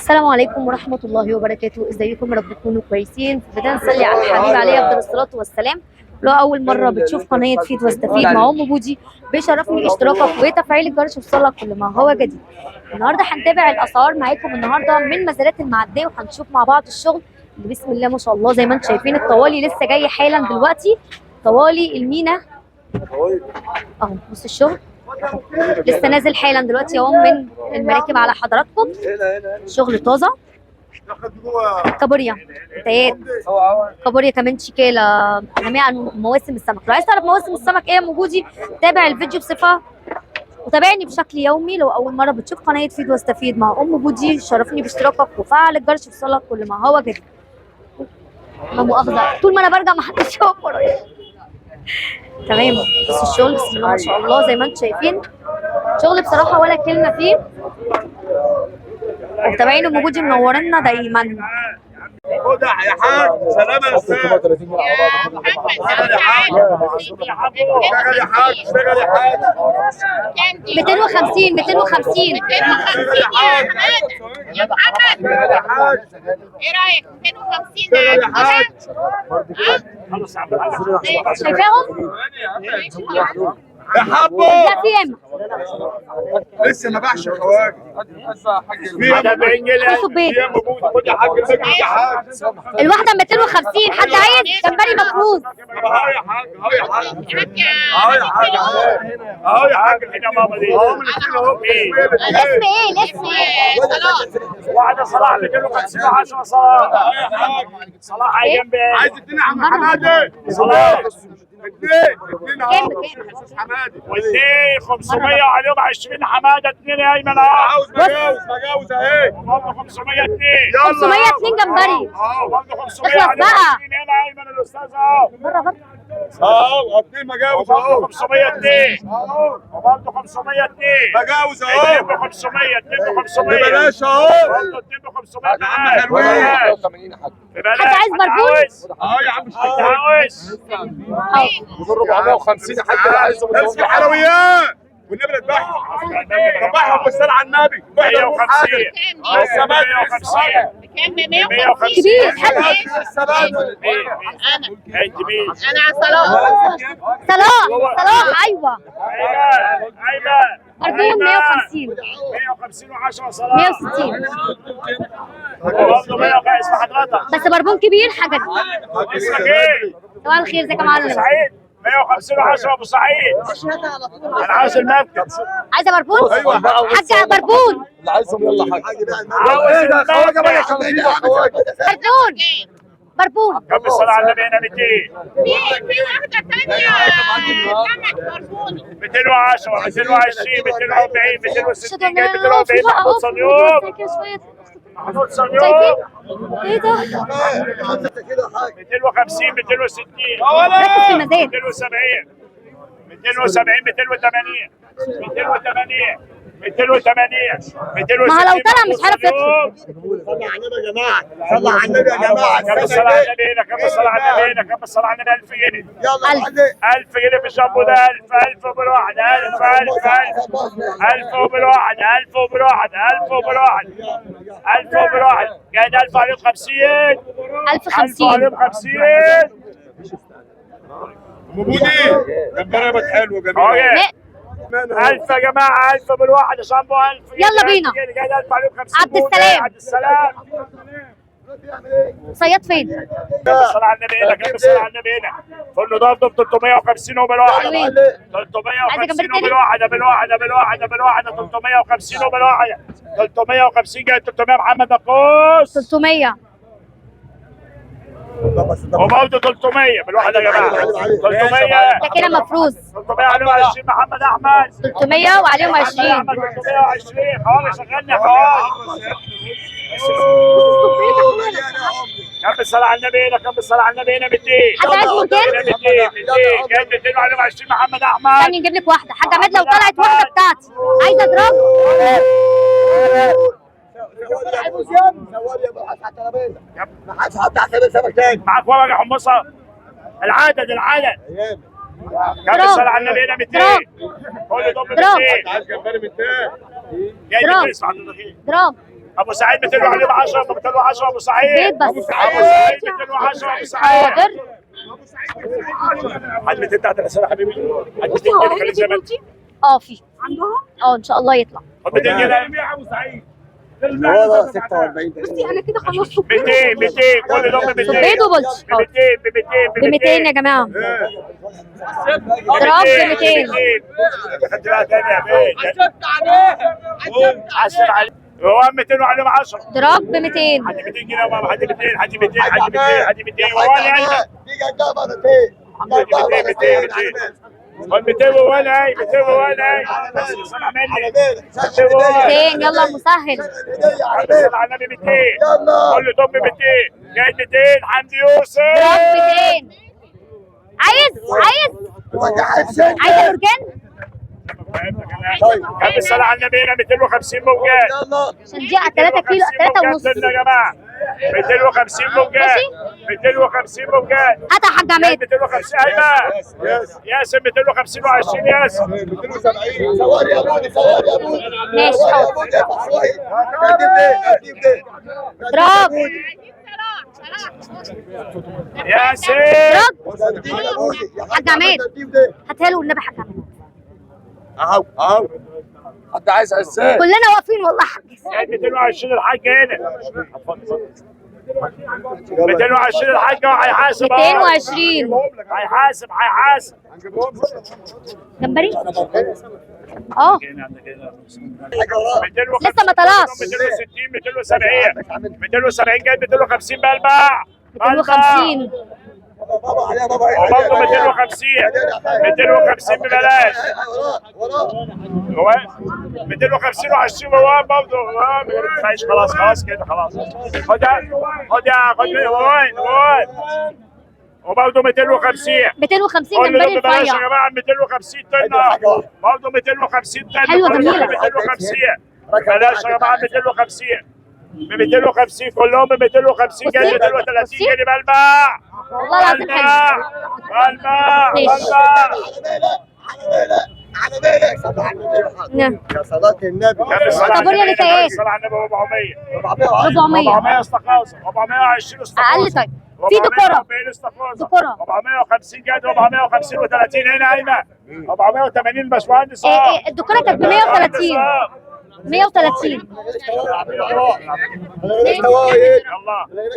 السلام عليكم ورحمة الله وبركاته. ازيكم؟ يا رب تكونوا كويسين. في البداية نصلي على الحبيب عليه افضل الصلاة والسلام. لو أول مرة بتشوف قناة فيد واستفيد مع أم بودي، بيشرفني اشتراكك وتفعيل الجرس يوصلك كل ما هو جديد. النهارده هنتابع الأسعار معاكم النهارده من مزادات المعدية، وهنشوف مع بعض الشغل اللي بسم الله ما شاء الله زي ما انتم شايفين. الطوالي لسه جاي حالا دلوقتي، طوالي المينا اهو. بص الشغل لسه نازل حالا دلوقتي اهو من المراكب على حضراتكم. شغل طازة، كابوريا، تيات كابوريا، كمان شيكالا، جميع مواسم السمك. لو عايز تعرف مواسم السمك ايه موجودي، تابع الفيديو بصفة وتابعني بشكل يومي. لو اول مرة بتشوف قناة فيد واستفيد مع ام بودي، شرفني باشتراكك وفعل الجرس يوصلك كل ما هو جديد. لا مؤاخذة، طول ما انا برجع ما حدش يقف ورايا. تمام، بس الشغل بسم الله ما شاء الله زي ما انتم شايفين، شغل بصراحة ولا كلمة فيه. ومتابعين ام بودي منورنا دايما. خد يا حاج سلامة يا استاذ. اشتغل يا حاج، اشتغل يا حاج، اشتغل يا حاج. 250 250. اشتغل يا حاج، يا محمد، اشتغل يا حاج، ايه رايك 250؟ اشتغل يا حاج. شايفاهم؟ يا حبو ده في ياما. لسه ما باعش الخواجه. خصوا بيت. خد يا حاج المجلس يا حاج. الواحدة 250. حد عايز جمبري مفروز؟ طب اهو يا حاج، اهو يا حاج، اهو يا حاج، اهو يا حاج، اهو من الاثنين اهو. الاسم ايه؟ الاسم ايه؟ واحدة صلاح 250 10 صلاح. اهو يا حاج. صلاح على جنب. عايز اتنين يا عم حمادة. صلاح. اتنين اتنين اهو. كام كام؟ حمادة واثنين 500 وعليهم 20 حمادة، اثنين يا ايمن اهو. عاوز مجاوز، مجاوز اهي. وبرضه 500 اثنين. يلا 502 جمبري. اهو وبرضه 500 اخلص عليهم بقى. 20 هنا يا ايمن الاستاذ اهو. بره بره. اهو اتنين مجاوز وبرضه اهو. 500 اثنين. اهو وبرضه 500 اثنين. مجاوز اثنين اهو. ب 500، اثنين ب 500. ببلاش اهو. برضه اثنين ب 500. يا عم حلوين. ببلاش. حد عايز بربون؟ اهو يا عم حد عاوز؟ 450 حد اللي عايزه. امسك الحلويات والنبي لا تذبحهم، ذبحهم بالصلاة على النبي. 150. لسه بدري. 150. بكام؟ 150. كبير حلو. لسه بدري. انا انت مين؟ انا على صلاح. صلاح صلاح، ايوه. ايمن ايمن. بربون 150. 150 و10 صلاح. 160. وبرضه 150. اسم حضرتك. بس بربون كبير حاجة. اسمك ايه؟ صباح الخير، ازيك يا ابو معلم؟ سعيد. 150 و10 ابو سعيد. انا عاوز المركب. عايزه بربون؟ ايوه. حاجة بربون. اللي عايزهم يلا حاج. عاوز ايه ده خواجه بقى يا المركب. خواجه خواجه. بربون بربون. كم الصلاة على النبي هنا؟ 200. في واحدة ثانية سمك بربوني. 210 220 240 260 جاي 240. بقى محمود اهو. صنيور. كده شوية. محمود صنيور. شايفين؟ ايه ده؟ 250 260. ركز في المزاد. 270 270 280 280 280 260. ما هو لو طلع مش عارف يدخل. صلى على النبي يا جماعة، صلى على النبي يا جماعة. كم الصلاة على النبي هنا؟ كم الصلاة على النبي هنا؟ كم الصلاة على النبي؟ 1000 جنيه. يلا ألف. 1000 جنيه في الشامبو ده. 1000 1000 وبالواحد. 1000 1000 1000 1000 وبالواحد. 1000 وبالواحد. 1000 وبالواحد. 1000 وبالواحد. قاعد 1000 عليهم 50. 1000 1050. عليهم 50. مبودي جمبري بقت حلو جميل. اوكي. 1000 يا جماعة، 1000 بالواحد يا شامبو. 1000. يلا بينا. قاعد 1000 عليهم 50. عبد السلام. عبد السلام. صياد فين؟ كم الصلاة على النبي هنا؟ كم الصلاة على النبي هنا؟ فل ضرب 350 وبالواحد. حلوين. 350 جمبري تاني؟ وبالواحدة بالواحدة بالواحدة بالواحدة 350 وبالواحدة 350 جاي 300 محمد نقوس. 300. وبرضه 300 بالواحدة يا جماعة. 300. ده كده مفروز. 300 عليهم 20 محمد أحمد. 300 وعليهم محمد 20. أحمد 320. خلاص شغلنا خلاص. كم الصلاة على النبي هنا؟ كم الصلاة على النبي هنا؟ 200. حد عايز 200؟ 200 200 جاي 200 وعليهم 20 محمد أحمد. استني نجيب لك واحدة. حاج عماد لو طلعت واحدة بتاعتي عايزه اضرب. معاك ورقة يا حمصة. العدد العدد. كم الصلاة على النبي هنا؟ 200. كل ضم درام. 200. عايز جمبري 200. جاي درام. 200. اسمع حضرتك. درام. ابو سعيد 210 210 ابو سعيد. بيض بس. ابو سعيد 210 ابو سعيد. حاضر. حد 200 تحت الحساب يا حبيبي. حد 200 جنيه خليك زي ما انت. في عندهم؟ ان شاء الله يطلع. خد 200 جنيه. اللي ورا 46. بصي انا كده خلصت. 200 200 كل دول ب 200. صبيط وبلطي. ب 200 ب 200 ب 200 يا جماعة. دراج ب 200. خدت بقى تاني يا بيه. حاسب عليه. هو 200 وعليهم 10. دراج ب 200. حد 200 جنيه يا ماما. حد 200 حد 200 حد 200 حد 200 ولا قلبك. 200 200 200 200 ولا 200 ولا سمع مني 200 يلا مسهل. على النبي 200. كل طب 200 جاي 200. حمدي يوسف دراج 200. عايز عايز عايز مرجان؟ كم الصلاة على النبي هنا 250 موجات. عشان دي 3 كيلو 3 ونص يا جماعة. 250 موجات 250 موجات. هات يا حاج عماد. 250. ايوه ياسر 250 و20 ياسر. 270. صور يا بودي صور يا بودي. ماشي حاضر. دراج ياسر دراج حاج عماد هاتها له والنبي. حاج عماد اهو اهو. حد عايز عزام؟ كلنا واقفين والله حاج. 220 الحاج هنا. 220 الحاج وهيحاسب. 220 هيحاسب هيحاسب. جمبري. لسه ما طلعش. 260 270 270 جاي 250 بقلبع. 250 وبرضه 250 250 ببلاش. هو 250 و20 هو برضه ما تدفعيش. خلاص خلاص كده خلاص. خد خد خد هو وبرضه 250 250 جمبري ببلاش يا رفيع. جماعة. 250 طن برضه 250 طن. حلوة جميلة. 250 ببلاش يا جماعة. 250 ب 250 كلهم ب 250 جنيه. 230 جنيه بلبع. والله العظيم حلو. بلبع بلبع. على بالك صلى على النبي. يا صلاة النبي. طب قول لي ايه؟ صلى على النبي. 400 400 400 استخاصه. 420 استخاصه. اقل. طيب في دكوره دكوره 450 جد. 450 و30 هنا ايمن. 480 باشمهندس. ايه الدكوره كانت ب 130 130. يلا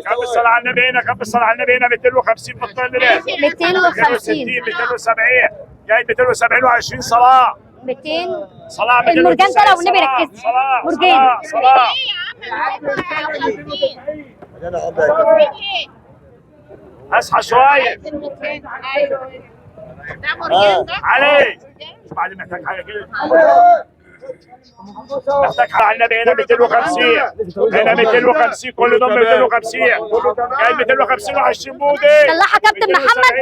كم الصلاة على النبي هنا. كم الصلاة على النبي هنا. 250 في الطن ده. 250 270 جاي 270 و20 صلاة. 200 صلاة. المرجان طلع والنبي ركزي. مرجان صلاة. اصحى شوية. علي بعد محتاج حاجة كده. محتاج حاجة على النبي هنا. 250 هنا. 250 كل دول 250 جاي 250 و20 بودي. طلعها كابتن محمد.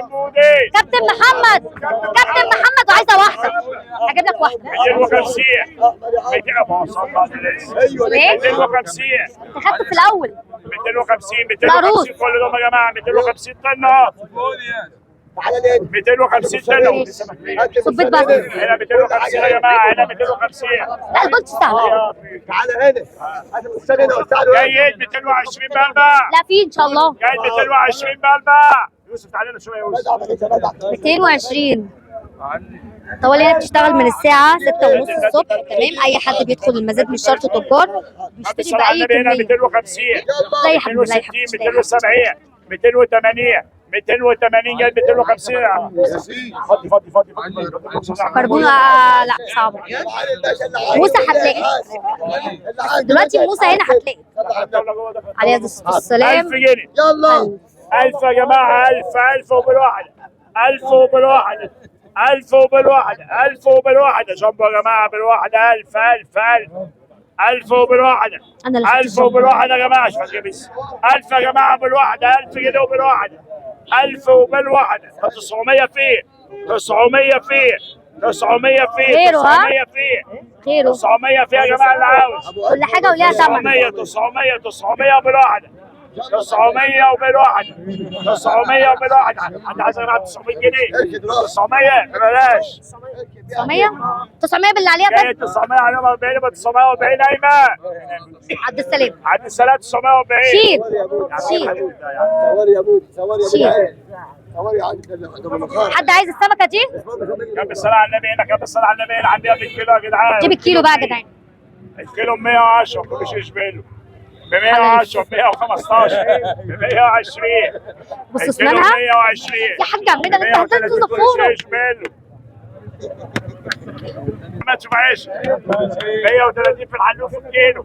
كابتن محمد كابتن محمد وعايزه واحدة. هجيب لك واحدة. 250 250. انت خدته في الاول. 250 250 كل دول يا جماعة. 250 طن. 250 طن. صبيت بس هنا 250 يا جماعة. هنا 250. لا البولت سهل. تعالى هنا. هات الاستاذ هنا وساعده. جيد 220 بلبع. لا في ان شاء الله. جيد 220 بلبع. يوسف تعالى لنا شوية يا يوسف. 220. طوالي هي بتشتغل من الساعة 6:30 الصبح. تمام. أي حد بيدخل المزاد مش شرط تجار، بيشتري بأي كمية. 250 لا يا حبيبي لا يا حبيبي. 270 280 280 جاي 250. فضي فضي فضي. كربون لا صعبة. موسى هتلاقي دلوقتي. موسى هنا هتلاقي. عليه الصلاة والسلام. 1000 جنيه. يلا 1000 يا جماعة. 1000 1000 وبالواحدة. 1000 وبالواحدة. 1000 وبالواحدة. 1000 وبالواحدة. جنبه يا جماعة بالواحدة. 1000 1000 1000 1000 وبالواحدة. 1000 وبالواحدة يا جماعة. مش بس 1000 يا جماعة بالواحدة. 1000 جنيه وبالواحدة. 1000 وبالواحدة. 900 فيه. 900 فيه. 900 فيه. 900 فيه. غيره 900 فيه يا جماعة اللي عاوز. كل حاجة وليها ثمن. 900 900 900 وبالواحدة. 900 وبالواحدة. 900 وبالواحدة. حد عايز يا جماعة 900 جنيه؟ 900 ببلاش. 900 900 باللي عليها جاي بس. 900 عليهم 40 يبقى 940. ايمن عبد السلام. عبد السلام 940. شيل شيل صوري يا بودي، صوري يا شيل. بودي، صوري يا عم. حد عايز السمكة دي؟ كم الصلاة على النبي هنا، كم الصلاة على النبي هنا. عندي بالكيلو يا جدعان. جيب الكيلو بقى يا جدعان. الكيلو 110 مش يشبهله. ب 110 ب 115 ب 120. بص الكيلو اسنانها 120. يا حاج عمنا ده انت هزلت زفوره. ما تشوفهاش. 130 في الحلوف في الكيلو.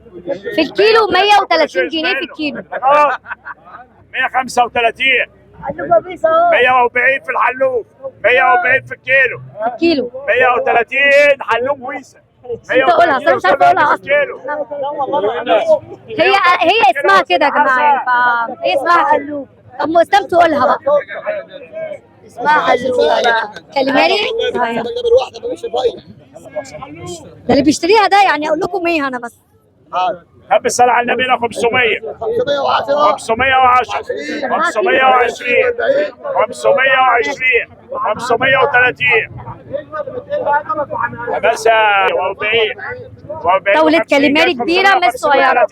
في الكيلو 130 جنيه في الكيلو. 135 140 في الحلوف، 140 في الكيلو. في الكيلو 130 حلوف ويسا. انت قولها، اصل انا مش عارفه اقولها اصلا. هي هي اسمها كده يا جماعة يعني، فهي اسمها حلوف. طب ام اسلام تقولها بقى. اسمها كلماني ده اللي بيشتريها ده، يعني اقول لكم ايه انا بس. هب الصلاة على النبي 500 510 510 520 520 530 بس 40. طاولة كاليماري كبيرة مش صغيرة.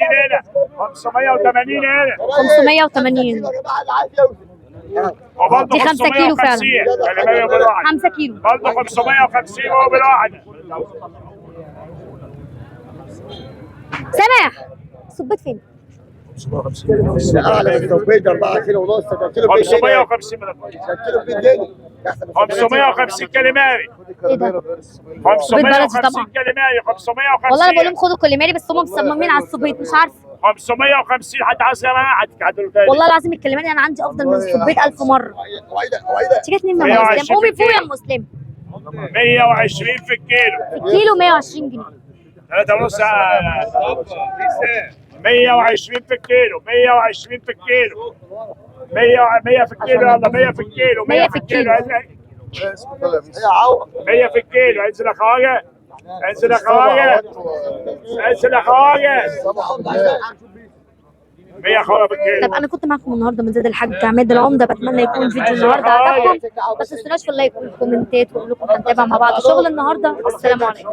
580 هنا. 580 وبرضه دي 5 كيلو فعلا. 550. كاليماري بالواحد. 5 كيلو. برضه 550 وهو بالواحد. سماح صبيت فين؟ اعلى من التوفيق 4 كيلو ونص، 3 كيلو 550 كيلو ب 200 جنيه. 550 كاليماري. ايه ده؟ صبيط بلدي 550 طبعا. كاليماري. 550. والله انا بقول لهم خدوا كاليماري بس هم مصممين على الصبيط، مش عارفه. 550. حد عايز يا جماعة؟ حد تاني. والله العظيم الكاليماري انا عندي افضل من الصبيط 1000 مرة. تيجي اتنين يا ام اسلام، قومي فوق يا ام اسلام. 120 في الكيلو. في الكيلو 120 جنيه. 3 ونص. 120 في الكيلو. 120 في الكيلو. 100 في الكيلو. يلا 100 في الكيلو. 100 في الكيلو. 100 في الكيلو. انزل يا خواجه، انزل يا خواجه، انزل يا خواجه. 100 خواجه في الكيلو. طب انا كنت معاكم النهارده من زاد الحاج عماد العمدة، بتمنى يكون فيديو النهارده عجبكم. ما تنسوناش في ال like والكومنتات، واقول لكم هنتابع مع بعض شغل النهارده. السلام عليكم.